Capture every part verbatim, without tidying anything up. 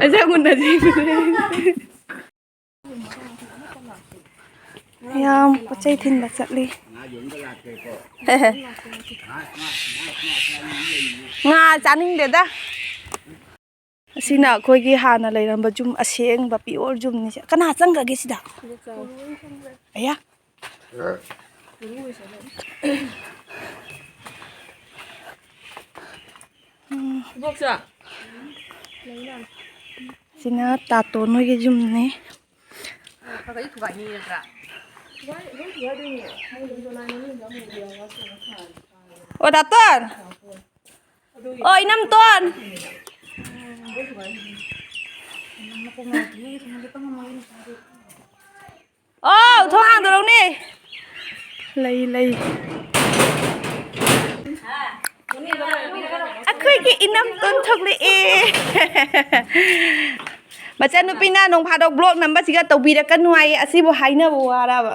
ꯑꯁꯦꯡꯕꯅꯗꯤ꯫ ꯌꯥꯝ ꯄꯣꯠ ꯆꯩ ꯊꯤꯟꯕ ꯆꯠꯂꯤ꯫ ꯉꯥ ꯆꯥꯅꯤꯡꯗꯦꯗ꯫ ꯑꯁꯤꯅ ꯑꯩꯈꯣꯏꯒꯤ ꯍꯥꯟꯅ ꯂꯩꯔꯝꯕ ꯌꯨꯝ ꯑꯁꯦꯡꯕ pure ꯌꯨꯝꯅꯤ꯫ ꯀꯅꯥ ꯆꯪꯈ꯭ꯔꯒꯦ ꯁꯤꯗ? ꯑꯌꯥ꯫ ꯎꯝ꯫ ꯏꯕꯣꯛꯁꯨ? ꯁꯤꯅ ꯇꯥꯇꯣꯟ ꯍꯣꯏꯒꯤ ꯌꯨꯝꯅꯤ꯫ ꯈꯔ ꯈꯔꯗꯤ ꯊꯨꯒꯥꯏꯅꯤꯡꯉꯤ ꯅꯠꯇ꯭ꯔꯥ? ꯑꯣ ꯇꯥꯇꯣꯟ! ꯑꯣ ꯏꯅꯝꯇꯣꯟ! ꯑꯣ ꯊꯣꯡ ꯍꯥꯡꯗꯣꯔꯛꯎꯅꯦ꯫ ꯂꯩ ꯂꯩ꯫ ꯑꯩꯈꯣꯏꯒꯤ ꯏꯅꯝꯇꯣꯟ ꯊꯣꯛꯂꯛꯑꯦ꯫ ꯃꯆꯟꯅꯨꯄꯤꯅ ꯅꯣꯡ ꯐꯥꯗꯣꯛ vlog ꯅꯝꯕꯁꯤꯒ ꯇꯧꯕꯤꯔꯛꯀꯅꯨ ꯍꯥꯏꯌꯦ꯫ ꯑꯁꯤꯕꯨ ꯍꯥꯏꯅꯕ ꯋꯥꯔꯕ?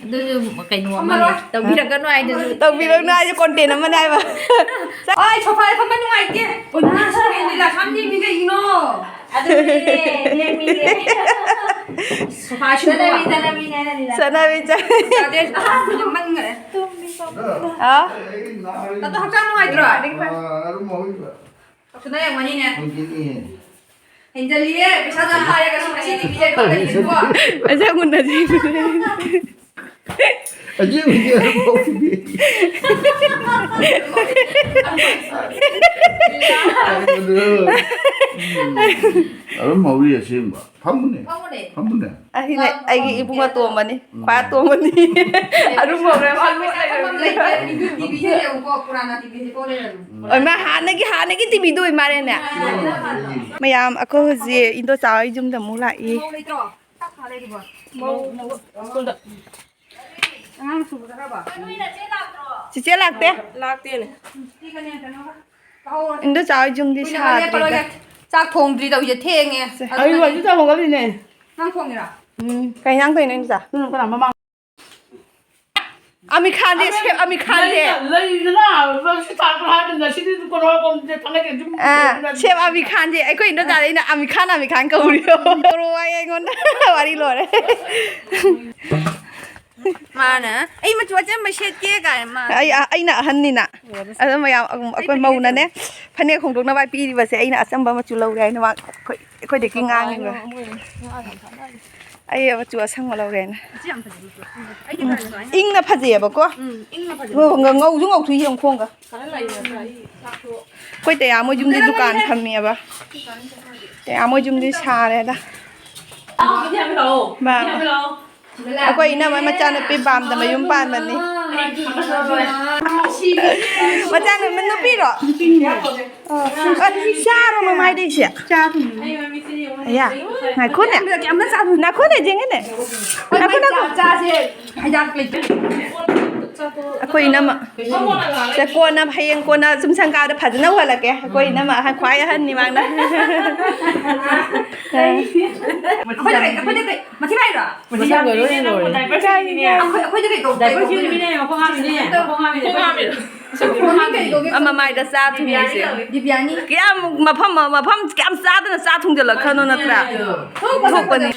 ꯑꯗꯨꯁꯨ ꯀꯩꯅꯣ ꯑꯃꯅꯤ꯫ ꯇꯧꯕꯤꯔꯛꯀꯅꯨ ꯍꯥꯏꯗꯨꯁꯨ꯫ ꯇꯧꯕꯤꯔꯛꯅꯨ ꯍꯥꯏꯁꯦ content ꯑꯃꯅꯦ ꯍꯥꯏꯕ꯫ ꯑꯣꯏ, sofa ꯗ ꯐꯝꯕ ꯅꯨꯡꯉꯥꯏꯇꯦ꯫ ꯀꯩꯅꯣ ꯅꯪ ꯁꯣꯝꯗ ꯂꯤꯂꯥ ꯁꯥꯟꯅ ꯌꯦꯡꯉꯤ ꯀꯩꯒꯤꯅꯣ? ꯑꯗꯨꯅꯦ, ꯂꯦꯝꯃꯤꯅꯦ꯫ Sofa ꯁꯨꯝ ꯆꯠꯅꯕꯤ, ꯆꯠꯅꯕꯤꯅꯦ ꯍꯥꯏꯅ ꯂꯤꯂꯥ꯫ ꯆꯠꯅꯕꯤ, ꯆꯠꯅꯕꯤ꯫ ꯌꯥꯗꯦ, ꯌꯥꯝꯃꯟꯈ꯭ꯔꯦ꯫ ꯍꯥꯎ? ꯑꯗꯣ ꯍꯛꯆꯥꯡ ꯅꯨꯡꯉꯥꯏꯇ꯭ꯔꯣ? ꯑꯥ, ꯑꯗꯨꯝ ꯍꯧꯔꯤꯕ꯫ ꯁꯨꯅ ꯌꯥꯝꯒꯅꯤꯅꯦ꯫ ꯍꯧꯖꯤꯛꯅꯦ꯫ ꯍꯦꯟꯖꯜꯂꯤꯌꯦ, ꯄꯩꯁꯥꯗ ꯍꯥꯏꯔꯒ ꯁꯤ ꯉꯁꯤ ꯇꯤꯚꯤꯗ ꯀꯣ ꯂꯩꯔꯤꯕꯣ? ꯄꯩꯁꯥ ꯃꯨꯟꯅꯁꯤ꯫ ꯑꯁꯦꯡꯕꯗꯤ ꯑꯗꯨꯝ ꯍꯧꯔꯤ꯫ ꯑꯗꯨꯝ ꯍꯧꯔꯤ ꯑꯁꯦꯡꯕ꯫ ꯐꯝꯃꯨꯅꯦ꯫ ꯐꯝꯃꯨꯅꯦ꯫ ꯐꯝꯃꯨꯅꯦ꯫ ꯑꯁꯤꯅꯦ ꯑꯩꯒꯤ ꯏꯕꯨꯡ ꯑꯇꯣꯝꯕꯅꯤ꯫ ꯎꯝ꯫ ꯈ꯭ꯋꯥꯏ ꯑꯇꯣꯝꯕꯅꯤ꯫ ꯑꯗꯨꯝ ꯍꯧꯔꯦ, ꯃꯥ ꯂꯣꯏ ꯂꯩꯔꯝꯃꯤ꯫ ꯇꯤꯚꯤꯁꯦ ꯌꯦꯡꯉꯨꯀꯣ, ꯄꯨꯔꯥꯅ ꯇꯤꯚꯤꯁꯦ ꯀꯣ ꯂꯩꯔꯝꯃꯤ꯫ ꯎꯝ꯫ ꯑꯣꯏ, ꯃꯥ ꯍꯥꯟꯅꯒꯤ, ꯍꯥꯟꯅꯒꯤ ꯇꯤꯚꯤꯗꯣ ꯑꯣꯏ ꯃꯥꯜꯂꯦꯅꯦ꯫ ꯎꯝ꯫ ꯃꯌꯥꯝ, ꯑꯩꯈꯣꯏ ꯍꯧꯖꯤꯛ ꯏꯟꯗꯣꯆꯥ ꯍꯣꯏ ꯌꯨꯝꯗ ꯑꯃꯨꯛ ꯂꯥꯛꯏ꯫ ꯃꯧ ꯂꯩꯇ꯭ꯔꯣ? ꯆꯥꯛ ꯊꯥ ꯂꯩꯔꯤꯕꯣ? ꯃꯧ ꯁ꯭ꯀꯨꯜꯗ꯫ ꯑꯉꯥꯡ ꯁ꯭ꯀꯨꯜ ꯆꯠꯈ꯭ꯔꯕꯣ? ꯆꯤꯆꯦ ꯂꯥꯛꯇꯦ? ꯂꯥꯛꯇꯦꯅꯦ꯫ ꯏꯟꯗꯣꯆꯥ ꯍꯣꯏ ꯌꯨꯝꯗꯤ ꯀꯨꯏꯅ ꯁꯥꯗ꯭ꯔꯤꯗ꯫ ꯂꯦꯞꯄꯔꯣꯏꯒꯦ꯫ ꯆꯥꯛ ꯊꯣꯡꯗ꯭ꯔꯤ ꯇꯧꯔꯤꯁꯦ, ꯊꯦꯡꯉꯦ꯫ ꯁꯦ, ꯑꯗꯨꯅ ꯑꯩ ꯍꯧꯖꯤꯛ ꯆꯥꯛ ꯊꯣꯡꯒꯠꯂꯤꯅꯦ꯫ ꯅꯪ ꯊꯣꯡꯉꯤꯔꯣ? ꯎꯝ꯫ ꯀꯩ ꯏꯟꯖꯥꯡ ꯇꯧꯔꯤꯅꯣ ꯏꯟꯗꯣꯆꯥ? ꯎꯝ, ꯀꯅꯥ ꯃꯃꯥꯡ ꯑꯃꯤꯔ ꯈꯥꯟꯁꯦ, ꯁꯦꯐ ꯑꯃꯤꯔ ꯈꯥꯟꯁꯦ꯫ ꯂꯩꯗꯅ, ꯂꯩꯗꯅ, ꯁꯤ ꯇꯥꯛꯄ ꯍꯥꯏꯗꯅ ꯁꯤꯗꯤ ꯀꯩꯅꯣ ꯍꯥꯏꯕ ꯑꯃꯗꯤ ꯊꯥꯡꯒꯠꯀꯦ, ꯑꯗꯨꯝ ꯑꯥ, ꯂꯩꯗꯅ꯫ ꯁꯦꯐ ꯑꯃꯤꯔ ꯈꯥꯟꯁꯦ, ꯑꯩꯈꯣꯏ ꯏꯟꯗꯣꯆꯥꯗ ꯑꯩꯅ ꯑꯃꯤꯔ ꯈꯥꯟ, ꯑꯃꯤꯔ ꯈꯥꯟ ꯀꯧꯔꯤꯌꯣ꯫ ꯇꯧꯔꯣ ꯍꯥꯏꯌꯦ ꯑꯩꯉꯣꯟꯗ꯫ ꯋꯥꯔꯤ ꯂꯣꯏꯔꯦ꯫ ꯃꯥꯅ, "ꯑꯩ ꯃꯆꯨ ꯑꯆꯝꯕ ꯁꯦꯠꯀꯦ" ꯀꯥꯏꯅ ꯃꯥ꯫ ꯑꯩ, ꯑꯩꯅ ꯑꯍꯟꯅꯤꯅ꯫ ꯑꯗꯣ ꯃꯌꯥꯝ, ꯑꯩꯈꯣꯏ ꯃꯧꯅꯅꯦ, ꯐꯅꯦꯛ ꯍꯣꯡꯗꯣꯛꯅꯕ ꯄꯤꯔꯤꯕꯁꯦ, ꯑꯩꯅ ꯑꯆꯝꯕ ꯃꯆꯨ ꯂꯧꯔꯦ ꯍꯥꯏꯅ ꯃꯥ ꯑꯩꯈꯣꯏ, ꯑꯩꯈꯣꯏꯗꯒꯤ ꯉꯥꯡꯉꯤꯕ꯫ ꯑꯩ ꯃꯆꯨ ꯑꯁꯪꯕ ꯂꯧꯔꯦꯅ꯫ ꯑꯁꯤ ꯌꯥꯝ ꯐꯖꯩ꯫ ꯑꯩꯗꯤ ꯎꯝ꯫ ꯐꯖꯕ ꯍꯥꯏꯅ ꯏꯪꯅ ꯐꯖꯩꯌꯦꯕꯀꯣ꯫ ꯎꯝ, ꯏꯪꯅ ꯐꯖꯩ꯫ ꯉꯧ-, ꯉꯧ-, ꯉꯧꯁꯨ ꯉꯧꯊꯣꯛꯏ ꯌꯦꯡꯉꯨ ꯈꯣꯡꯒ꯫ ꯀꯥꯟꯅ ꯂꯩꯌꯦ, ꯉꯁꯥꯏ ꯆꯥꯛꯇꯣ꯫ ꯑꯩꯈꯣꯏ ꯇꯌꯥꯃꯣꯏ ꯌꯨꯝꯗꯤ ꯗꯨꯀꯥꯟ ꯐꯝꯃꯤꯑꯕ꯫ ꯇꯌꯥꯃꯣꯏ ꯌꯨꯝꯗꯤ ꯁꯥꯔꯦꯗ꯫ ꯂꯥꯛꯑꯣ, ꯏꯟꯗꯤꯌꯥ ꯂꯥꯛꯑꯣ꯫ ꯕꯥ꯫ ꯏꯟꯗꯤꯌꯥ ꯂꯥꯛꯑꯣ꯫ ꯑꯩꯈꯣꯏ ꯏꯅꯝꯃ ꯃꯆꯥꯅꯨꯄꯤ ꯄꯥꯝꯗ ꯃꯌꯨꯝ ꯄꯥꯟꯕꯅꯤ꯫ ꯃꯆꯥꯅꯨꯄꯤ ꯅꯨꯄꯤꯔꯣ? ꯑꯣ꯫ ꯑ, ꯆꯥꯔꯣ ꯃꯃꯥꯏꯗꯩꯁꯦ꯫ ꯑꯌꯥ, ꯉꯥꯏꯈꯣꯅꯦ꯫ ꯉꯥꯏꯈꯣꯅꯦ, ꯌꯦꯡꯉꯦꯅꯦ꯫ ꯉꯥꯏꯈꯣ, ꯉꯥꯏꯈꯣ꯫ ꯑꯩꯈꯣꯏ ꯏꯅꯝꯃ꯫ ꯁꯦ, ꯀꯣꯟꯅ, ꯍꯌꯦꯡ ꯀꯣꯟꯅ ꯁꯨꯝ ꯁꯪꯀꯥꯗ ꯐꯖꯅ ꯎꯍꯜꯂꯛꯀꯦ꯫ ꯑꯩꯈꯣꯏ ꯏꯅꯝꯃ ꯑꯍꯟ, ꯈ꯭ꯋꯥꯏ ꯑꯍꯟꯅꯤ ꯃꯥꯅ꯫ ꯑꯩꯈꯣꯏꯗ ꯀꯩ, ꯑꯩꯈꯣꯏꯗ ꯀꯩ, ꯃꯊꯤ ꯐꯥꯏꯔꯣ? ꯃꯁꯝꯒ ꯂꯣꯏ ꯂꯣꯏꯔꯦ꯫ ꯑꯩꯈꯣꯏ, ꯑꯩꯈꯣꯏꯗ ꯀꯩ ꯀꯧ-, ꯀꯩ ꯀꯧꯒꯦ? ꯃꯈꯣꯡ ꯍꯥꯝꯃꯤꯅꯦ, ꯃꯈꯣꯡ ꯍꯥꯝꯃꯤꯅꯦ꯫ ꯃꯃꯥꯏꯗ ꯆꯥ ꯊꯨꯡꯉꯤꯁꯦ꯫ ꯗꯤꯕꯤꯌꯥꯅꯤ꯫ ꯀꯌꯥꯝ ꯃꯐꯝ, ꯃꯐꯝ ꯀꯌꯥꯝ ꯆꯥꯗꯅ ꯆꯥ ꯊꯨꯡꯖꯜꯂꯛꯈ꯭ꯔꯅꯣ ꯅꯠꯇ꯭ꯔꯥ? ꯊꯣꯛꯄꯅꯤ꯫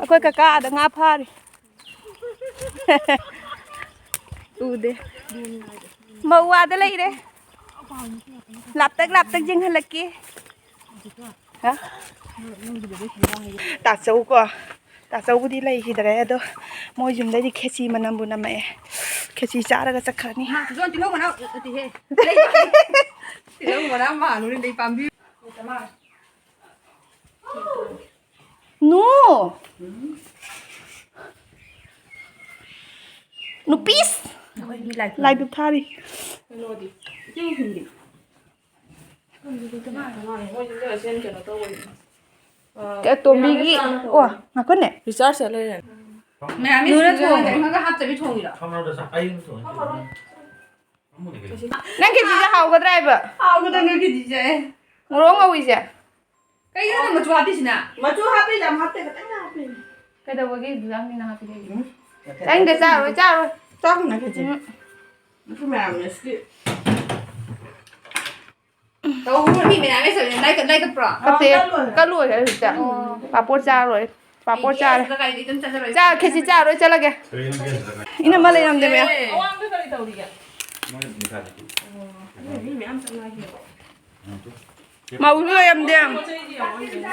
ꯑꯩꯈꯣꯏ ꯀꯀꯥ ꯑꯥꯗ ꯉꯥ ꯐꯥꯔꯤ꯫ ꯎꯗꯦ꯫ ꯃꯧ ꯑꯥꯗ ꯂꯩꯔꯦ꯫ ꯂꯥꯞꯇꯛ ꯂꯥꯞꯇꯛ ꯌꯦꯡꯍꯜꯂꯛꯀꯦ꯫ ꯍꯥ? ꯇꯥꯆꯧ ꯀꯣ꯫ ꯇꯥꯆꯧꯕꯨꯗꯤ ꯂꯩꯈꯤꯗ꯭ꯔꯦ, ꯑꯗꯣ ꯃꯣꯏ ꯌꯨꯝꯗꯩꯗꯤ ꯈꯦꯆꯤ ꯃꯅꯝꯕꯨ ꯅꯝꯃꯛꯑꯦ꯫ ꯈꯦꯆꯤ ꯆꯥꯔꯒ ꯆꯠꯈ꯭ꯔꯅꯤ꯫ ꯃꯥ, ꯇꯤꯜꯍꯧ, ꯇꯤꯜꯍꯧ ꯃꯅꯥ ꯅꯠꯇꯦꯍꯦ꯫ ꯇꯤꯜꯍꯧ ꯃꯅꯥ ꯃꯥꯜꯂꯨꯔꯦ, ꯂꯩ ꯄꯥꯝꯕꯤ꯫ ꯅꯣ! ꯅꯨꯄꯤꯁ! ꯑꯩꯈꯣꯏ ꯃꯤ ꯂꯥꯏ ꯂꯥꯏꯗꯨꯛ ꯊꯥꯔꯤ꯫ ꯀꯩꯅꯣꯗꯤ? ꯏꯆꯦ ꯃꯨꯁꯤꯟꯗꯤ? ꯀꯩ ꯇꯣꯝꯕꯤꯒꯤ, ꯑꯣ, ꯉꯥꯏꯈꯣꯅꯦ꯫ ꯔꯤꯆꯥꯔꯖ ꯂꯩꯔꯦ꯫ ꯃꯌꯥꯝ ꯅꯨꯅ ꯊꯣꯡꯉꯣ꯫ ꯀꯔꯤꯝꯒ ꯍꯥꯞꯇꯕꯤ ꯊꯣꯡꯉꯤꯔꯣ? ꯅꯪ ꯈꯦꯆꯤꯁꯦ ꯍꯥꯎꯒꯗ꯭ꯔꯥ ꯍꯥꯏꯕ? ꯍꯥꯎꯒꯗ꯭ꯔꯥ ꯅꯣꯏ ꯈꯦꯆꯤꯁꯦ? ꯃꯣꯔꯣꯛ ꯉꯧꯏꯁꯦ꯫ ꯀꯩꯒꯤꯅꯣ ꯅꯪ ꯃꯆꯨ ꯍꯥꯞꯄꯤꯁꯤꯅ? ꯃꯆꯨ ꯍꯥꯞꯄꯤ, ꯌꯥꯝ ꯍꯥꯞꯇꯦ, ꯈꯤꯇꯪ ꯍꯥꯞꯄꯤ꯫ ꯀꯩꯗꯧꯕꯒꯤ ꯑꯗꯨ ꯌꯥꯝ ꯍꯦꯟꯅ ꯍꯥꯞꯄꯤꯗꯣꯏꯁꯦ? ꯎꯝ꯫ ꯆꯥꯅꯤꯡꯗꯦ, ꯆꯥꯔꯣꯏ, ꯆꯥꯔꯣꯏ꯫ ꯆꯥꯒꯨꯝꯅ ꯈꯦꯆꯤ꯫ ꯎꯝ꯫ ꯃꯌꯥꯝꯅ ꯁꯤ ꯇꯧꯕ ꯃꯤ ꯃꯌꯥꯝ ꯂꯩꯁꯜꯂꯦ꯫ ꯂꯥꯏꯀꯠ-, ꯂꯥꯏꯀꯠꯄ꯭ꯔꯣ? ꯀꯠꯇꯦ꯫ ꯑꯣ, ꯀꯠꯂꯣꯏ꯫ ꯀꯠꯂꯣꯏ ꯍꯧꯖꯤꯛꯇ꯫ ꯑꯣ꯫ ꯄꯥꯄꯣꯔ ꯆꯥꯔꯣꯏ꯫ ꯄꯥꯄꯣꯔ ꯑꯩꯗꯤ ꯆꯥꯔꯦ꯫ ꯑꯩꯁꯨ ꯀꯩꯗꯤ ꯑꯗꯨꯝ ꯆꯠꯂꯔꯣꯏ꯫ ꯆꯥ-, ꯈꯦꯆꯤ ꯆꯥꯔꯣꯏ, ꯆꯠꯂꯒꯦ꯫ ꯏꯅꯝꯃ ꯂꯩꯔꯝꯗꯦꯃꯦ꯫ ꯑꯦ꯫ ꯑꯋꯥꯡꯗ ꯀꯔꯤ ꯇꯧꯔꯤꯒꯦ? ꯑꯣ, ꯃꯤ ꯃꯌꯥꯝ ꯆꯪꯅꯈꯤꯑꯕ꯫ ꯃꯧꯁꯨ ꯂꯩꯔꯝꯗꯦ꯫ ꯄꯣꯠ ꯆꯩꯗꯤ ꯌꯥꯝ ꯂꯩꯔꯝꯗꯦ꯫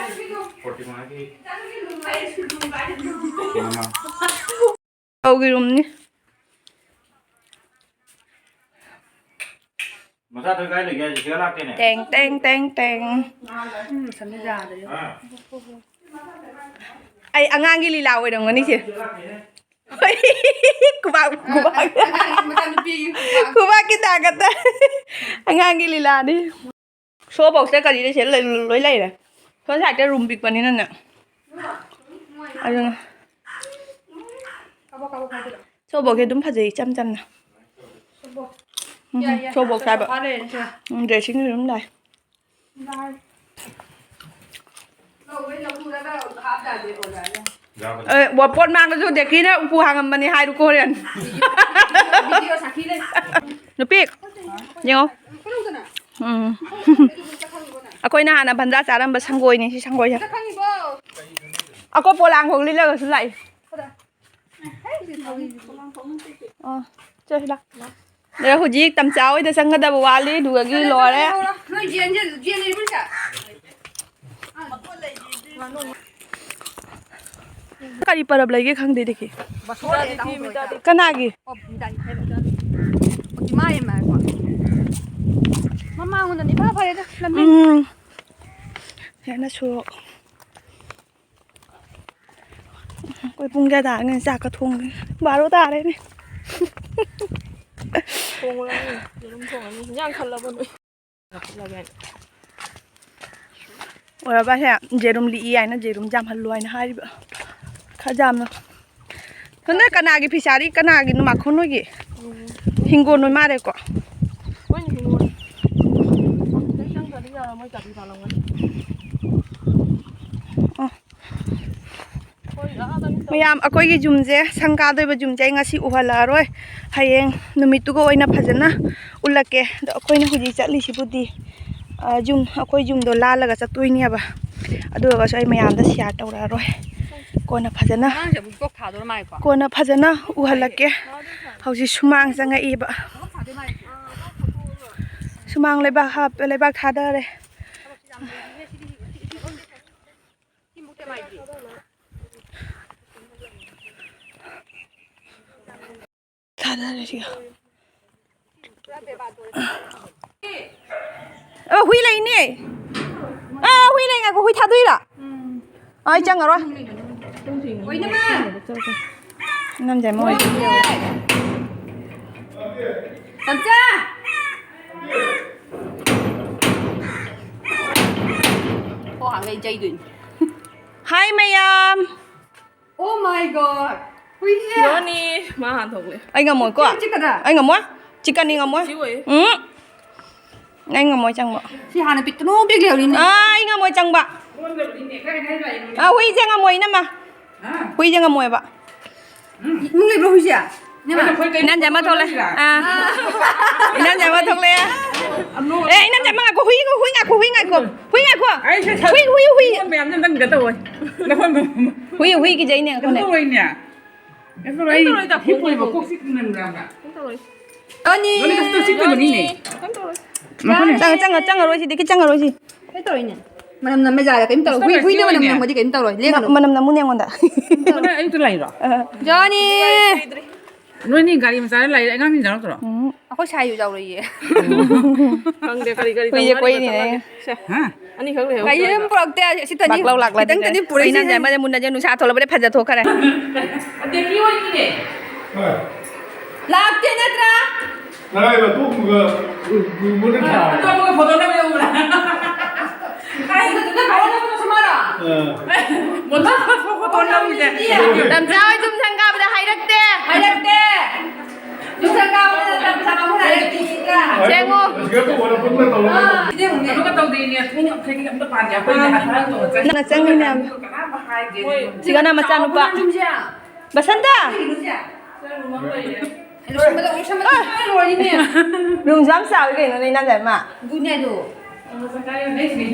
ꯃꯧꯒꯤ ꯔꯨꯝꯅꯤ꯫ ꯃꯆꯥ ꯊꯣꯏ ꯀꯥꯏ ꯂꯩꯒꯦ? ꯍꯧꯖꯤꯛ ꯁꯤꯗ ꯂꯥꯛꯇꯦꯅꯦ꯫ ꯇꯦꯡ, ꯇꯦꯡ, ꯇꯦꯡ, ꯇꯦꯡ꯫ ꯎꯝ, ꯁꯟꯗ ꯌꯥꯗ꯭ꯔꯦ꯫ ꯑꯥ꯫ ꯑꯩ ꯑꯉꯥꯡꯒꯤ ꯂꯤꯂꯥ ꯑꯣꯏꯔꯝꯒꯅꯤ ꯁꯤ꯫ ꯁꯤꯗ ꯂꯥꯛꯇꯦꯅꯦ꯫ ꯈꯨꯕꯥꯛ, ꯈꯨꯕꯥꯛ꯫ ꯑꯉꯥꯡꯒꯤ ꯃꯆꯥꯅꯨꯄꯤꯒꯤ ꯈꯨꯕꯥꯛ꯫ ꯈꯨꯕꯥꯛꯀꯤ ꯇꯥꯡꯀꯛꯇ ꯑꯉꯥꯡꯒꯤ ꯂꯤꯂꯥꯅꯤ꯫ ꯁꯣ ꯕꯣꯛꯁꯇ ꯀꯔꯤ ꯂꯩꯁꯦ ꯂꯩ-, ꯂꯣꯏ ꯂꯩꯔꯦ꯫ ꯁꯣꯝ ꯁꯥꯏꯗꯇ ꯔꯨꯝ ꯄꯤꯛꯄꯅꯤꯅꯅꯦ꯫ ꯑꯗꯨꯅ ꯁꯣ ꯕꯣꯛꯁꯁꯦ ꯑꯗꯨꯝ ꯐꯖꯩ ꯏꯆꯝ ꯆꯝꯅ꯫ ꯎꯝ, ꯌꯥꯏ, ꯌꯥꯏ꯫ ꯁꯣ ꯕꯣꯛꯁ ꯍꯥꯏꯕ꯫ ꯁꯣꯐꯥ ꯂꯩꯔꯦ ꯁꯤꯗ꯫ ꯎꯝ, ꯗ꯭ꯔꯦꯁꯤꯡ ꯔꯨꯝ ꯂꯩ꯫ ꯂꯥꯏ꯫ ꯑꯦ, ꯋꯥ-, ꯄꯣꯠ ꯃꯥꯡꯉꯁꯨ ꯗꯦꯀꯤꯅ ꯎꯄꯨ ꯍꯥꯡꯉꯝꯕꯅꯤ ꯍꯥꯏꯔꯨꯀꯣ ꯍꯣꯔꯦꯟ꯫ ꯚꯤꯗꯤꯑꯣ ꯁꯥꯈꯤ ꯂꯩ꯫ ꯅꯨꯄꯤ, ꯌꯦꯡꯉꯣ꯫ ꯎꯝ꯫ ꯑꯩꯈꯣꯏꯅ ꯍꯥꯟꯅ ꯕꯟꯗ꯭ꯔꯥ ꯆꯥꯔꯝꯕ ꯁꯪꯒꯣꯏꯅꯤ ꯁꯤ ꯁꯪꯒꯣꯏꯁꯦ꯫ ꯑꯩꯈꯣꯏ ꯄꯣꯂꯥꯡꯈꯣꯛ ꯂꯤꯠꯂꯒꯁꯨ ꯂꯥꯛꯏ꯫ ꯑꯣ, ꯆꯠꯁꯤ ꯂꯥꯎ꯫ ꯑꯗ ꯍꯧꯖꯤꯛ ꯇꯝꯆꯥ ꯍꯣꯏꯗ ꯆꯪꯒꯗꯕ ꯋꯥꯠꯂꯤ, ꯑꯗꯨꯒꯗꯤ ꯂꯣꯏꯔꯦ꯫ ꯅꯣꯏ ꯖꯦꯟ, ꯖꯦꯟ, ꯖꯦꯟ ꯂꯩꯕ꯭ꯔꯣ ꯁꯤꯗ? ꯀꯔꯤ ꯄꯔꯕ ꯂꯩꯒꯦ ꯈꯪꯗꯦ, ꯗꯦꯀꯤ꯫ ꯀꯅꯥꯒꯤ? ꯑꯣ, ꯃꯥꯏ, ꯃꯥꯏ, ꯃꯥꯏ꯫ ꯃꯃꯥꯡꯉꯣꯟꯗꯅꯤ ꯏꯐ ꯐꯔꯦꯗ, ꯂꯝꯕꯤ꯫ ꯎꯝ꯫ ꯌꯥꯅ ꯁꯣꯔꯣꯛ꯫ ꯑꯩꯈꯣꯏ ꯄꯨꯡ ꯀꯌꯥ ꯇꯥꯔꯒꯦ? ꯆꯥꯛꯀ ꯊꯣꯡꯗ꯭ꯔꯤ꯫ ꯕꯥꯔꯣ ꯇꯥꯔꯦꯅꯦ꯫ ꯊꯣꯡꯉꯨꯔꯅꯤ, ꯌꯦꯔꯨꯝ ꯊꯣꯡꯉꯅꯤ꯫ ꯏꯟꯖꯥꯡ ꯈꯜꯂꯕꯣ ꯅꯣꯏ? ꯑꯣꯏꯔꯕꯁꯦ ꯌꯦꯔꯨꯝ ꯂꯤꯛꯏ ꯍꯥꯏꯅ ꯌꯦꯔꯨꯝ ꯌꯥꯝꯍꯜꯂꯨ ꯍꯥꯏꯅ ꯍꯥꯏꯔꯤꯕ꯫ ꯈꯔ ꯌꯥꯝꯅ꯫ ꯅꯪ ꯀꯅꯥꯒꯤ ꯐꯤꯁꯥꯔꯤ? ꯀꯅꯥꯒꯤꯅꯣ? ꯃꯈꯣꯟ ꯅꯣꯏꯒꯤ? ꯎꯝ꯫ ꯍꯤꯡꯒꯣꯜ ꯅꯣꯏ ꯃꯥꯜꯂꯦꯀꯣ? ꯃꯣꯏꯅ ꯍꯤꯡꯒꯣꯜ꯫ ꯁꯤꯗꯩ ꯆꯪꯗ꯭ꯔꯗꯤ ꯌꯥꯔꯣꯏ, ꯃꯣꯏ ꯆꯥꯕꯤ ꯄꯥꯜꯂꯝꯒꯅꯤ꯫ ꯑꯣ꯫ ꯑꯩꯈꯣꯏ ꯑꯥꯗꯅꯤ ꯃꯌꯥꯝ, ꯑꯩꯈꯣꯏꯒꯤ ꯌꯨꯝꯁꯦ, ꯁꯪ ꯀꯥꯗꯣꯏꯕ ꯌꯨꯝꯁꯦ ꯑꯩ ꯉꯁꯤ ꯎꯍꯜꯂꯛꯑꯔꯣꯏ, ꯍꯌꯦꯡ ꯅꯨꯃꯤꯠꯇꯨꯒ ꯑꯣꯏꯅ ꯐꯖꯅ ꯎꯠꯂꯛꯀꯦ꯫ ꯑꯗꯣ ꯑꯩꯈꯣꯏꯅ ꯍꯧꯖꯤꯛ ꯆꯠꯂꯤꯁꯤꯕꯨꯗꯤ, ꯑ, ꯌꯨꯝ, ꯑꯩꯈꯣꯏ ꯌꯨꯝꯗꯣ ꯂꯥꯜꯂꯒ ꯆꯠꯇꯣꯏꯅꯦꯕ꯫ ꯑꯗꯨ ꯑꯣꯏꯔꯒꯁꯨ ꯑꯩ ꯃꯌꯥꯝꯗ ꯁꯤꯌꯥꯔ ꯇꯧꯔꯛꯑꯔꯣꯏ, ꯀꯣꯟꯅ ꯐꯖꯅ, ꯑꯉꯥꯡꯁꯦ ꯑꯃꯨꯛ ꯇꯣꯛ ꯊꯥꯗꯣꯔ ꯃꯥꯜꯂꯦꯀꯣ꯫ ꯀꯣꯟꯅ ꯐꯖꯅ ꯎꯍꯜꯂꯛꯀꯦ꯫ ꯍꯧꯖꯤꯛ ꯁꯨꯃꯥꯡ ꯆꯪꯉꯛꯏꯕ꯫ ꯁꯨꯃꯥꯡ ꯂꯩꯕꯥꯛ ꯍꯥꯞꯄꯦ, ꯂꯩꯕꯥꯛ ꯊꯥꯗꯔꯦ꯫ ꯊꯥꯗꯔꯦ ꯁꯤꯒ꯫ ꯑ, ꯍꯨꯏ ꯂꯩꯅꯦ꯫ ꯑ, ꯍꯨꯏ ꯂꯩ꯫ ꯉꯥꯏꯈꯣ, ꯍꯨꯏ ꯊꯥꯗꯣꯛꯏꯔꯥ? ꯑ, ꯑꯩ ꯆꯪꯉꯔꯣꯏ꯫ ꯅꯝꯖꯦ ꯃꯣꯏ꯫ ꯇꯝꯆꯥ! ꯈꯣꯡ ꯍꯥꯡꯒꯩ ꯆꯩꯗꯣꯏꯅꯤ꯫ ꯍꯥꯏ ꯃꯌꯥꯝ꯫ Oh my God! ꯍꯨꯏꯁꯦ! ꯌꯣꯅꯤ! ꯃꯥ ꯍꯥꯟꯅ ꯊꯣꯛꯂꯛꯑꯦ꯫ ꯑꯩ ꯉꯝꯃꯣꯏꯀꯣ꯫ ꯆꯤꯛ-, ꯆꯤꯛꯀꯗ꯭ꯔꯥ? ꯑꯩ ꯉꯝꯃꯣꯏ꯫ ꯆꯤꯛꯀꯅꯤ, ꯉꯝꯃꯣꯏ꯫ ꯁꯤ ꯑꯣꯏꯌꯦ꯫ ꯎꯝ꯫ ꯑꯩ ꯉꯝꯃꯣꯏ ꯆꯪꯕ꯫ ꯁꯤ ꯍꯥꯟꯅ ꯄꯤꯛꯇ꯭ꯔꯨ ꯄꯤꯛ ꯂꯩꯍꯧꯔꯤꯅꯦ꯫ ꯑꯥ, ꯑꯩ ꯉꯝꯃꯣꯏ ꯆꯪꯕ꯫ ꯑꯣꯟꯗꯕꯅꯤꯅꯦ꯫ ꯀꯥꯏ ꯍꯥꯏꯕ ꯍꯥꯏꯅꯣ? ꯑꯥ, ꯍꯨꯏꯁꯦ ꯉꯝꯃꯣꯏ, ꯏꯅꯝꯃ꯫ ꯍꯥ? ꯍꯨꯏꯁꯦ ꯉꯝꯃꯣꯏꯕ꯫ ꯎꯝ? ꯏꯃꯨꯡ ꯂꯩꯕ꯭ꯔꯣ ꯍꯨꯏꯁꯦ? ꯏꯅꯝꯃ? ꯏꯅꯝꯖꯦ ꯑꯃ ꯊꯣꯛꯂꯦ꯫ ꯑꯥ꯫ ꯏꯅꯝꯖꯦ ꯑꯃ ꯊꯣꯛꯂꯦ꯫ ꯑꯦ, ꯏꯅꯝꯖꯦ ꯑꯃ ꯉꯥꯏꯈꯣ, ꯍꯨꯏ, ꯍꯨꯏ ꯉꯥꯏꯈꯣ, ꯍꯨꯏ ꯉꯥꯏꯈꯣ꯫ ꯍꯨꯏ ꯉꯥꯏꯈꯣ꯫ ꯑꯩꯁꯦ ꯁ-, ꯍꯨꯏ, ꯍꯨꯏ, ꯍꯨꯏ꯫ ꯃꯌꯥꯝꯁꯦ ꯑꯝꯇꯪ ꯀꯩꯅꯣ ꯇꯧꯋꯣ꯫ ꯅꯈꯣꯏ ꯃ-, ꯃ-, ꯍꯨꯏ, ꯍꯨꯏ ꯀꯤꯖꯩꯅꯦ, ꯀꯩꯅꯣ ꯉꯥꯏꯈꯣꯅꯦ꯫ ꯇꯧꯔꯣꯏꯅꯦ꯫ ꯀꯩꯅꯣ ꯇꯧꯔꯣꯏ, ꯀꯩꯝ ꯇꯧꯔꯣꯏ, ꯍꯤꯞꯄꯣꯏꯕ, ꯍꯤꯞꯄꯣꯏꯕ꯫ ꯀꯣꯛ ꯆꯤꯛꯄꯅ ꯃꯔꯝ ꯑꯃ꯫ ꯀꯩꯝ ꯇꯧꯔꯣꯏ꯫ ꯌꯣꯅꯤ꯫ ꯌꯣꯅꯤ, ꯀꯩꯁꯨ ꯇꯧ-, ꯆꯤꯛꯇꯕꯅꯤꯅꯦ꯫ ꯀꯩꯝ ꯇꯧꯔꯣꯏ꯫ ꯉꯥꯏꯈꯣꯅꯦ꯫ ꯆꯪ-, ꯆꯪꯉ-, ꯆꯪꯉꯔꯣꯏ ꯁꯤꯗꯤ, ꯀꯩꯝ ꯆꯪꯉꯔꯣꯏ ꯁꯤ꯫ ꯀꯩꯝ ꯇꯧꯔꯣꯏꯅꯦ꯫ ꯃꯅꯝ ꯅꯝꯕ ꯖꯥꯠꯂ? ꯀꯩꯝ ꯇꯧꯔꯣꯏ꯫ ꯀꯩꯁꯨ ꯍꯨꯏ, ꯇꯧꯔꯣꯏ, ꯍꯨꯏꯅ ꯃꯅꯝ ꯆꯤꯛꯑꯣꯏꯅꯦ꯫ ꯅꯝꯃꯗꯤ ꯀꯩꯝ ꯇꯧꯔꯣꯏ꯫ ꯂꯦꯡꯒꯅꯨ꯫ ꯃ-, ꯃꯅꯝ ꯅꯝꯃꯨꯅꯦ ꯑꯩꯉꯣꯟꯗ꯫ ꯅꯪ ꯑꯌꯨꯛꯇ ꯂꯥꯛꯏꯔꯣ? ꯑ꯫ ꯖꯣꯅꯤ! ꯅꯣꯏꯅꯤ ꯒꯥꯔꯤ ꯃꯆꯥꯗ ꯂꯥꯛꯏꯔꯣ? ꯑꯉꯥꯡꯁꯤꯡ ꯌꯥꯎꯔꯛꯇ꯭ꯔꯣ? ꯎꯝ꯫ ꯑꯩꯈꯣꯏ ꯁꯥꯏꯁꯨ ꯌꯥꯎꯔꯛꯏꯌꯦ꯫ ꯈꯪꯗꯦ, ꯀꯔꯤ ꯀꯔꯤ ꯍꯨꯏꯁꯦ ꯇꯧꯅꯔꯤꯕꯅꯣ ꯀꯣꯏꯅꯤꯅꯦ꯫ ꯆꯠꯂꯒꯦ꯫ ꯁꯦ꯫ ꯍꯥ? ꯑꯅꯤꯈꯛ ꯂꯩꯍꯧ꯫ ꯒꯥꯔꯤ ꯑꯗꯨꯝ ꯄꯨꯔꯛꯇꯦ, ꯁꯤꯇꯅꯤ꯫ ꯕꯥꯛ ꯂꯧ ꯂꯥꯛꯂꯗꯤꯅꯦ꯫ ꯈꯤꯇꯪꯇꯅꯤ ꯄꯨꯔꯛꯏꯁꯦ꯫ ꯍꯨꯏ ꯅꯝꯖꯦ ꯑꯃꯁꯦ ꯃꯨꯟꯅꯁꯦ ꯅꯨꯡꯁꯥ ꯊꯣꯛꯂꯛꯄꯗ ꯐꯖꯊꯣꯛꯈ꯭ꯔꯦ꯫ ꯑꯗꯒꯤ ꯑꯣꯏꯅꯤꯅꯦ꯫ ꯍꯣꯏ꯫ ꯂꯥꯛꯇꯦ ꯅꯠꯇ꯭ꯔꯥ? ꯉꯔꯥꯡ ꯑꯇꯣꯞꯄꯒ ꯎ-, ꯎ-, ꯎꯕꯗ ꯊꯥꯔꯦ꯫ ꯑꯇꯣꯞꯄꯒ ꯐꯣꯇꯣ ꯅꯝꯕ ꯎꯕ꯭ꯔꯥ? ꯀꯥꯏꯗ ꯐꯣꯇꯣ ꯅꯝꯕ ꯁꯨꯃꯥꯏꯅ? ꯑꯥ꯫ ꯐꯣꯇꯣ ꯅꯝꯃꯤꯁꯦ꯫ ꯇꯝꯆꯥ ꯍꯣꯏ ꯌꯨꯝ ꯁꯪꯒꯥꯕꯗ ꯍꯥꯏꯔꯛꯇꯦ꯫ ꯍꯥꯏꯔꯛꯇꯦ꯫ ꯌꯨꯝ ꯁꯪꯒꯥꯕꯗ ꯇꯝꯆꯥ ꯍꯣꯏ ꯍꯥꯏꯔꯛꯇꯦ꯫ ꯁꯦꯡꯉꯣ꯫ ꯑꯁꯤꯒ ꯑꯇꯣꯞꯄꯒ ꯄꯨꯟꯅ ꯇꯧꯔꯒ ꯑꯥ꯫ ꯁꯤꯗꯤ ꯌꯦꯡꯉꯨꯅꯦ꯫ ꯑꯗꯨꯒ ꯇꯧꯗꯦꯅꯦ꯫ ꯅꯪꯅ ꯆꯪꯉꯤꯅꯦ ꯌꯥꯝ꯫ ꯁꯤꯒꯅ ꯃꯆꯥꯅꯨꯄꯥ꯫ ꯕꯁꯟꯇ! ꯔꯨꯝꯁꯨ ꯌꯥꯝ ꯆꯥꯎꯋꯤ ꯀꯩꯅꯣ ꯅꯣꯏ ꯏꯅꯥꯎ ꯏꯃꯥ꯫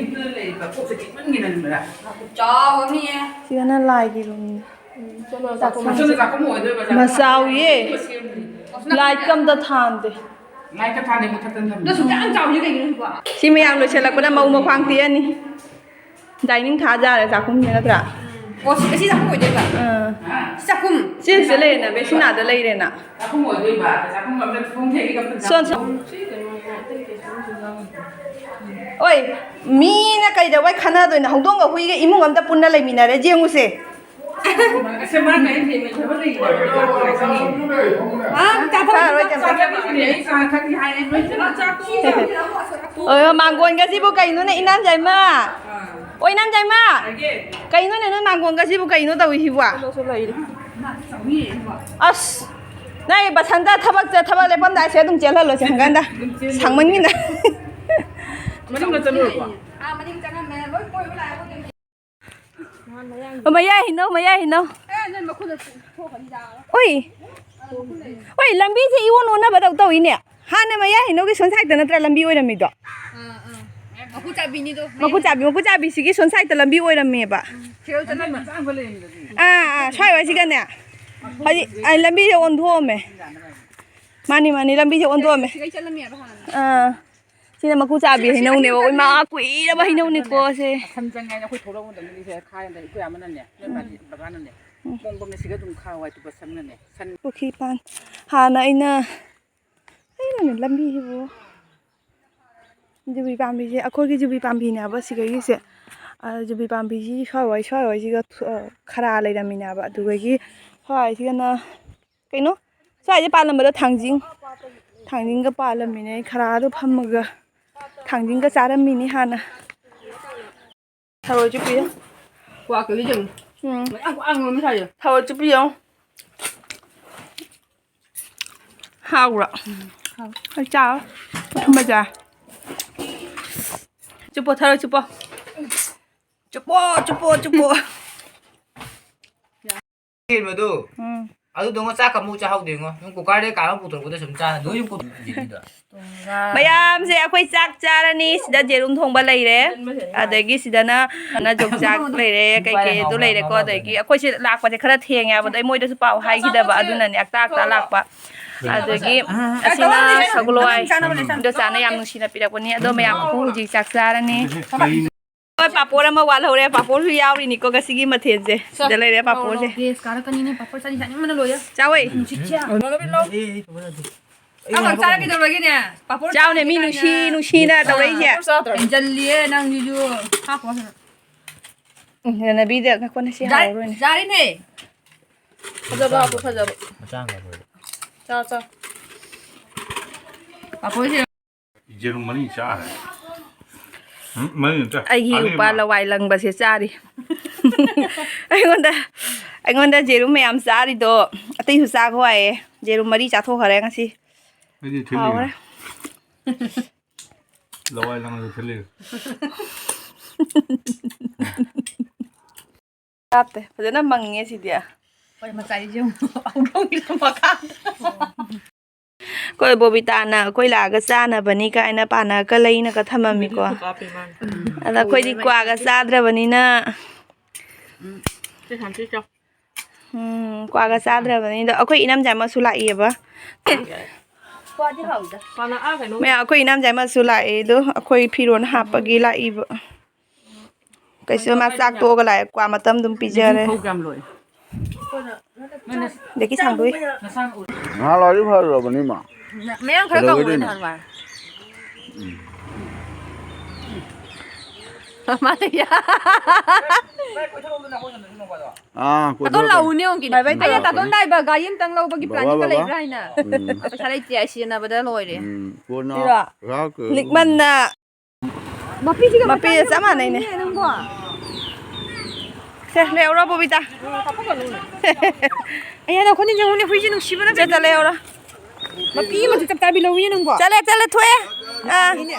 ꯆꯥꯎꯔꯅꯤꯌꯦ꯫ ꯁꯤꯒꯅ ꯂꯥꯏꯒꯤ ꯔꯨꯝꯅꯤ꯫ ꯃꯆꯥꯎꯌꯦ꯫ ꯂꯥꯏꯠꯀ ꯑꯝꯇ ꯊꯥꯟꯗꯦ꯫ ꯂꯥꯏꯠꯀ ꯊꯥꯟꯗꯦ, ꯃꯨꯊꯠꯇꯅ ꯊꯝꯃꯤ꯫ ꯁꯤ ꯃꯌꯥꯝ ꯂꯣꯏꯁꯤꯜꯂꯛꯄꯗ ꯃꯧ ꯃꯈ꯭ꯋꯥꯡ ꯇꯦꯛꯑꯅꯤ꯫ ꯗꯥꯏꯅꯤꯡ ꯊꯥ ꯌꯥꯔꯦ ꯆꯥꯛꯈꯨꯝꯁꯦ ꯅꯠꯇ꯭ꯔꯥ? ꯑꯣ, ꯁꯤ, ꯁꯤ ꯆꯥꯛꯈꯨꯝ ꯑꯣꯏꯗꯣꯏꯕ? ꯑꯥ꯫ ꯁꯤ ꯆꯥꯛꯈꯨꯝ? ꯁꯤ ꯁꯤꯗ ꯂꯩꯔꯦꯅ, ꯕꯦꯁꯤꯅꯥꯗ ꯂꯩꯔꯦꯅ꯫ ꯆꯥꯛꯈꯨꯝ ꯑꯣꯏꯗꯣꯏꯕ꯫ ꯆꯥꯛꯈꯨꯝ ꯑꯝꯗ ꯊꯣꯡ ꯊꯦꯛꯏꯒ ꯐꯖꯅ ꯁꯣꯟ, ꯁꯣꯟ꯫ ꯑꯣꯏ, ꯃꯤꯅ ꯀꯩꯗꯧꯕꯩ ꯈꯟꯅꯗꯣꯏꯅꯣ? ꯍꯧꯗꯣꯡꯒ ꯍꯨꯏꯒ ꯏꯃꯨꯡ ꯑꯝꯇ ꯄꯨꯟꯅ ꯂꯩꯃꯤꯟꯅꯔꯦ, ꯌꯦꯡꯉꯨꯁꯦ꯫ ꯑꯁ, ꯃꯥ ꯀꯔꯤ ꯊꯦꯡꯅ ꯊꯕꯛ ꯂꯩꯌꯦ? ꯐꯔꯣꯏ, ꯀꯩꯝ ꯇꯧꯔꯣꯏ꯫ ꯑꯣꯏ, ꯃꯥꯡꯒꯣꯟꯒꯁꯤꯕꯨ ꯀꯩꯅꯣꯅꯦ, ꯏꯅꯥꯟꯖꯥꯏꯃ? ꯑꯣ, ꯏꯅꯥꯟꯖꯥꯏꯃ? ꯀꯩꯅꯣꯅꯦ, ꯅꯣꯏ ꯃꯥꯡꯒꯣꯟꯒꯁꯤꯕꯨ ꯀꯩꯅꯣ ꯇꯧꯏꯁꯤꯕꯣ? ꯑꯁ, ꯅꯪ ꯕꯁꯟꯇ ꯊꯕꯛ ꯆꯠ-, ꯊꯕꯛ ꯂꯦꯞꯄꯝꯗꯥꯏꯁꯦ ꯑꯗꯨꯝ ꯆꯦꯜꯍꯜꯂꯣ ꯁꯤ ꯍꯪꯀꯥꯟꯗ꯫ ꯁꯥꯡꯃꯟꯒꯤꯅ꯫ ꯃꯅꯨꯡꯗ ꯆꯠꯂꯨꯔꯕꯣ? ꯑꯣ, ꯃꯌꯥꯏ ꯍꯩꯅꯧ, ꯃꯌꯥꯏ ꯍꯩꯅꯧ꯫ ꯑꯦ, ꯅꯣꯏ ꯃꯈꯨꯠꯅ ꯊꯣꯛꯀꯅꯤꯗ꯫ ꯎꯏ꯫ ꯎꯏ, ꯂꯝꯕꯤꯁꯦ ꯏꯑꯣꯟ ꯑꯣꯟꯅꯕꯗꯧ ꯇꯧꯏꯅꯦ꯫ ꯍꯥꯟꯅ ꯃꯌꯥꯏ ꯍꯩꯅꯧꯒꯤ ꯁꯣꯟ ꯁꯥꯏꯠꯇ ꯅꯠꯇ꯭ꯔꯥ ꯂꯝꯕꯤ ꯑꯣꯏꯔꯝꯃꯤꯗꯣ? ꯑꯥ, ꯑꯥ꯫ ꯃꯀꯨ ꯆꯥꯕꯤꯅꯤꯗꯣ, ꯃꯀꯨ ꯆꯥꯕꯤ, ꯃꯀꯨ ꯆꯥꯕꯤꯁꯤꯒꯤ ꯁꯣꯟ ꯁꯥꯏꯠꯇ ꯂꯝꯕꯤ ꯑꯣꯏꯔꯝꯃꯦꯕ꯫ ꯁꯤꯔꯣꯏ ꯆꯠꯂꯝꯃꯦ꯫ ꯑꯥ, ꯑꯥ, ꯁ꯭ꯋꯥꯏ ꯋꯥꯏꯁꯤꯒꯅꯦ꯫ ꯍꯧꯖꯤꯛ, ꯑ, ꯂꯝꯕꯤꯁꯦ ꯑꯣꯟꯊꯣꯛꯑꯝꯃꯦ꯫ ꯃꯥꯅꯤ, ꯃꯥꯅꯤ, ꯂꯝꯕꯤꯁꯦ ꯑꯣꯟꯊꯣꯛꯑꯝꯃꯦ꯫ ꯁꯤꯒꯩ ꯆꯠꯂꯝꯃꯦꯕ ꯍꯥꯟꯅ꯫ ꯑꯥ꯫ ꯁꯤꯅ ꯃꯀꯨ ꯆꯥꯕꯤ ꯍꯩꯅꯧꯅꯦꯕ꯫ ꯏꯃꯥ, ꯀꯨꯏꯔꯕ ꯍꯩꯅꯧꯅꯤꯀꯣ ꯁꯦ꯫ ꯁꯝ ꯆꯪꯉꯦ ꯍꯥꯏꯅ ꯑꯩꯈꯣꯏ ꯊꯣꯛꯂꯛꯄ ꯃꯇꯝꯗꯗꯤ ꯁꯦ ꯈꯥꯏꯔꯝꯗꯥꯏ ꯑꯩꯈꯣꯏ ꯑꯃꯅꯅꯦ, ꯅꯣꯏ ꯃꯥꯗꯤ, ꯕꯕꯥꯅꯅꯦ, ꯎꯝ꯫ ꯃꯣꯡꯕꯝꯅ ꯁꯤꯒ ꯑꯗꯨꯝ ꯈꯥꯎ ꯍꯥꯏ, ꯇꯨꯄ ꯁꯝꯅꯅꯦ꯫ ꯁꯟ ꯄꯨꯈ꯭ꯔꯤ ꯄꯥꯟ꯫ ꯍꯥꯟꯅ ꯑꯩꯅ, ꯑꯩꯅꯅꯦ ꯂꯝꯕꯤꯁꯤꯕꯨ, ꯖꯨꯕꯤ ꯄꯥꯝꯕꯤꯁꯦ, ꯑꯩꯈꯣꯏꯒꯤ ꯖꯨꯕꯤ ꯄꯥꯝꯕꯤꯅꯦꯕ ꯁꯤꯒꯩꯁꯦ꯫ ꯑ, ꯖꯨꯕꯤ ꯄꯥꯝꯕꯤꯁꯤ ꯁ꯭ꯋꯥꯏꯋꯥꯏ, ꯁ꯭ꯋꯥꯏꯋꯥꯏꯁꯤꯒ ꯊ-, ꯑ, ꯈꯔꯥ ꯂꯩꯔꯝꯃꯤꯅꯦꯕ꯫ ꯑꯗꯨꯗꯒꯤ ꯁ꯭ꯋꯥꯏꯁꯤꯒꯅ ꯀꯩꯅꯣ? ꯁ꯭ꯋꯥꯏꯗ ꯄꯥꯜꯂꯝꯕꯗꯣ ꯊꯥꯡꯖꯤꯡ꯫ ꯊꯥꯡꯖꯤꯡꯒ ꯄꯥꯜꯂꯝꯃꯤꯅꯦ꯫ ꯑꯩ ꯈꯔꯥꯗꯣ ꯐꯝꯃꯒ ꯊꯥꯡꯖꯤꯡꯒ ꯆꯥꯔꯝꯃꯤꯅꯦ ꯍꯥꯟꯅ꯫ ꯊꯔꯣꯏꯁꯨ ꯄꯤꯔꯦ꯫ ꯀ꯭ꯋꯥꯛꯀꯗꯤ ꯌꯦꯡꯉꯨ꯫ ꯎꯝ꯫ ꯃꯌꯥꯝ ꯀ꯭ꯋꯥꯛ ꯉꯣꯝ ꯁꯥꯏꯌꯦ꯫ ꯊꯔꯣꯏꯁꯨ ꯄꯤꯌꯣ꯫ ꯍꯥꯎꯕ꯭ꯔꯣ? ꯎꯝ, ꯍꯥꯎ꯫ ꯑꯩ ꯆꯥꯔꯣ꯫ ꯑꯊꯨꯝꯕ ꯆꯥ꯫ ꯆꯨꯞꯄꯣ, ꯊꯔꯣꯏ ꯆꯨꯞꯄꯣ꯫ ꯆꯨꯞꯄꯣ, ꯆꯨꯞꯄꯣ, ꯆꯨꯞꯄꯣ꯫ ꯀꯦꯟꯕꯗꯨ꯫ ꯎꯝ꯫ ꯑꯗꯨꯗꯨꯒ ꯆꯥꯛꯀ ꯑꯃꯨꯛ ꯆꯥꯍꯧꯗꯦꯉꯣ꯫ ꯁꯨꯝ ꯀꯨꯀꯔꯗꯩ ꯀꯥꯝꯃ ꯄꯨꯊꯣꯔꯛꯄꯗ ꯁꯨꯝ ꯆꯥ-, ꯅꯣꯏ ꯁꯨꯝ ꯀꯨ-, ꯃꯌꯥꯝꯁꯦ ꯑꯩꯈꯣꯏ ꯆꯥꯛ ꯆꯥꯔꯅꯤ꯫ ꯁꯤꯗ ꯖꯦꯔꯨꯝ ꯊꯣꯡꯕ ꯂꯩꯔꯦ, ꯑꯗꯒꯤ ꯁꯤꯗꯅ ꯅ ꯌꯣꯡꯆꯥꯛ ꯂꯩꯔꯦ, ꯀꯩꯀꯩ ꯑꯗꯨ ꯂꯩꯔꯦꯀꯣ꯫ ꯑꯗꯒꯤ ꯑꯩꯈꯣꯏꯁꯦ ꯂꯥꯛꯄꯁꯦ ꯈꯔ ꯊꯦꯡꯉꯦ ꯍꯥꯏꯕꯗꯣ ꯑꯩ ꯃꯣꯏꯗꯁꯨ ꯄꯥꯎ ꯍꯥꯏꯈꯤꯗꯕ, ꯑꯗꯨꯅꯅꯦ ꯑꯛꯇ ꯑꯛꯇ ꯂꯥꯛꯄ꯫ ꯑꯗꯒꯤ ꯑꯁꯤꯅ ꯁꯒꯣꯜ ꯍꯋꯥꯏ, ꯏꯟꯗꯣꯆꯥꯅ ꯌꯥꯝ ꯅꯨꯡꯁꯤꯅ ꯄꯤꯔꯛꯄꯅꯤ꯫ ꯑꯗꯣ ꯃꯌꯥꯝ ꯑꯩꯈꯣꯏ ꯍꯧꯖꯤꯛ ꯆꯥꯛ ꯆꯥꯔꯅꯤ꯫ ꯍꯣꯏ, ꯄꯥꯄꯣꯔ ꯑꯃ ꯋꯥꯠꯍꯧꯔꯦ꯫ ꯄꯥꯄꯣꯔꯁꯨ ꯌꯥꯎꯔꯤꯅꯤꯀꯣ ꯉꯁꯤꯒꯤ ꯃꯊꯦꯜꯁꯦ꯫ ꯁꯤꯗ ꯂꯩꯔꯦ ꯄꯥꯄꯣꯔꯁꯦ꯫ ꯒꯦꯁ ꯀꯥꯔꯛꯀꯅꯤꯅꯦ, ꯄꯥꯄꯣꯔ ꯆꯥꯅꯤꯡ ꯆꯥꯅꯤꯡꯕꯅ ꯂꯣꯏꯔꯦ꯫ ꯆꯥꯎꯋꯦ꯫ ꯅꯨꯡꯁꯤꯠꯁꯦ꯫ ꯆꯥꯛ ꯆꯥꯔ ꯀꯩꯗꯧꯔꯒꯦꯅꯦ? ꯄꯥꯄꯣꯔ ꯆꯥꯎꯅꯦ, ꯃꯤ ꯆꯥꯒꯦ ꯅꯨꯡꯁꯤ ꯀꯥꯏꯅ꯫ ꯅꯨꯡꯁꯤꯅ ꯇꯧꯔꯛꯏꯁꯦ꯫ ꯄꯥꯄꯣꯔ ꯆꯥꯗ꯭ꯔꯣ? ꯍꯦꯟꯖꯜꯂꯤꯌꯦ ꯅꯪꯁꯤꯁꯨ꯫ ꯍꯥꯞꯄꯣ ꯁꯤꯗ꯫ ꯎꯝ, ꯔꯅꯕꯤꯗ ꯉꯥꯏꯈꯣ, ꯅꯁꯤ ꯌꯥ-, ꯍꯥꯎꯔꯣꯏꯅꯦ꯫ ꯌꯥꯔꯤꯅꯦ꯫ ꯐꯖꯕ ꯍꯥꯞꯄꯣ, ꯐꯖꯕ꯫ ꯃꯆꯥ ꯑꯃ ꯂꯧꯔꯦ꯫ ꯆꯥꯎ, ꯆꯥꯎ꯫ ꯄꯥꯄꯣꯔꯁꯦ꯫ ꯌꯦꯔꯨꯝ ꯃꯔꯤ ꯆꯥꯔꯦ꯫ ꯎꯝ, ꯃꯔꯤ ꯅꯠꯇꯦ꯫ ꯑꯩꯒꯤ ꯑꯅꯤ ꯏꯄꯥ ꯑꯃ꯫ ꯂꯋꯥꯏ ꯂꯪꯕꯁꯦ ꯆꯥꯔꯤ꯫ ꯑꯩꯉꯣꯟꯗ, ꯑꯩꯉꯣꯟꯗ ꯖꯦꯔꯨꯝ ꯃꯌꯥꯝ ꯆꯥꯔꯤꯗꯣ ꯑꯇꯩꯁꯨ ꯆꯥꯈꯣ ꯍꯥꯏꯌꯦ꯫ ꯖꯦꯔꯨꯝ ꯃꯔꯤ ꯆꯥꯊꯣꯛꯈ꯭ꯔꯦ ꯉꯁꯤ꯫ ꯑꯩꯗꯤ ꯊꯤꯜꯂꯤꯅ꯫ ꯍꯥꯎꯔꯦ꯫ ꯂꯋꯥꯏ ꯂꯪꯕꯁꯦ ꯊꯤꯜꯂꯤ꯫ ꯀꯥꯞꯇꯦ꯫ ꯐꯖꯅ ꯃꯪꯉꯦ ꯁꯤꯗꯤ꯫ ꯍꯣꯏ, ꯃꯆꯥꯏꯁꯦ ꯌꯦꯡꯉꯨ꯫ ꯍꯧꯗꯣꯡꯒꯤ ꯃꯈꯥꯗ꯫ ꯑꯩꯈꯣꯏ ꯕꯣꯕꯤꯇꯥꯅ ꯑꯩꯈꯣꯏ ꯂꯥꯛꯑꯒ ꯆꯥꯅꯕꯅꯤ ꯀꯥꯏꯅ ꯄꯥꯅꯒ ꯂꯩꯅꯒ ꯊꯝꯃꯝꯃꯤꯀꯣ꯫ ꯑꯗ ꯑꯩꯈꯣꯏꯗꯤ ꯀ꯭ꯋꯥꯒ ꯆꯥꯗ꯭ꯔꯕꯅꯤꯅ꯫ ꯎꯝ, ꯀ꯭ꯋꯥꯒ ꯆꯥꯗ꯭ꯔꯕꯅꯤꯅ꯫ ꯑꯗꯣ ꯑꯩꯈꯣꯏ ꯏꯅꯝꯖꯥꯏꯃꯛꯁꯨ ꯂꯥꯛꯏꯌꯦꯕ꯫ ꯃꯌꯥꯝ, ꯑꯩꯈꯣꯏ ꯏꯅꯝꯖꯥꯏꯃꯛꯁꯨ ꯂꯥꯛꯑꯦ꯫ ꯑꯗꯣ ꯑꯩꯈꯣꯏ ꯐꯤꯔꯣꯜ ꯍꯥꯞꯄꯒꯤ ꯂꯥꯛꯏꯕ꯫ ꯀꯩꯁꯨ ꯃꯥ ꯆꯥꯛ ꯇꯣꯛꯑꯒ ꯂꯥꯛꯑꯦ, ꯀ꯭ꯋꯥ ꯃꯇꯝ ꯑꯗꯨꯝ ꯄꯤꯖꯔꯦ꯫ ꯐꯧ ꯀꯌꯥꯝ ꯂꯣꯏ? ꯑꯗꯒꯤ ꯁꯥꯡꯗꯣꯛꯏ꯫ ꯅꯍꯥꯟꯋꯥꯏꯗꯤ ꯐꯔꯕꯅꯤ ꯃꯥ꯫ ꯃꯌꯥꯝ ꯈꯔ ꯀꯪꯉꯨꯔꯦ ꯀꯩꯗꯧꯕꯩꯅꯣ? ꯅꯍꯥꯟꯋꯥꯏ꯫ ꯃꯥ ꯂꯩ꯫ ꯑꯥ, ꯇꯥꯇꯣꯟ ꯀꯣꯏꯊꯣꯔꯛꯀꯦ꯫ ꯂꯥꯛꯎꯅꯦ ꯌꯦꯡꯉꯨ ꯀꯤꯅꯦ꯫ ꯕꯥꯏ ꯕꯥꯏ ꯑꯩꯅ ꯇꯧꯔꯣ꯫ ꯇꯥꯇꯣꯟ ꯂꯥꯛꯏꯕ ꯒꯥꯔꯤ ꯑꯝꯇꯪ ꯂꯧꯕꯒꯤ ꯕꯕꯥ, planning ꯒ ꯕꯕꯥ꯫ ꯂꯩꯕ꯭ꯔꯥ ꯍꯥꯏꯅ꯫ ꯎꯝ꯫ ꯄꯩꯁꯥ ꯂꯩꯇꯦ, ꯑꯩ ꯁꯤꯖꯤꯟꯅꯕꯗ ꯂꯣꯏꯔꯦ꯫ ꯎꯝ, ꯀꯣꯟꯅ ꯏꯔꯣ꯫ ꯂꯥꯛꯀꯦ꯫ ꯂꯤꯛꯃꯟꯅ꯫ ꯃꯄꯤꯁꯤꯒ ꯃꯄꯤꯒ ꯃꯆꯥ ꯆꯞ ꯃꯥꯟꯅꯩꯅꯦ꯫ ꯅꯪꯕꯣ꯫ ꯁꯦ, ꯂꯩꯍꯧꯔꯣ ꯕꯣꯕꯤꯇꯥ꯫ ꯑꯩ ꯍꯟꯗꯛ ꯈꯨꯅꯤꯡ ꯌꯦꯡꯉꯨꯅꯦ, ꯍꯨꯏꯁꯦ ꯅꯨꯡꯁꯤꯕꯅ ꯆꯠ, ꯆꯠ, ꯂꯩꯍꯧꯔꯣ꯫ ꯃꯄꯤ ꯑꯃꯁꯨ ꯆꯞ ꯆꯥꯕꯤ ꯂꯧꯋꯤꯅꯦ ꯅꯪꯕꯣ꯫ ꯆꯠꯂꯦ, ꯆꯠꯂꯦ, ꯊꯣꯛꯑꯦ꯫ ꯑꯥ꯫ ꯏꯅꯦ꯫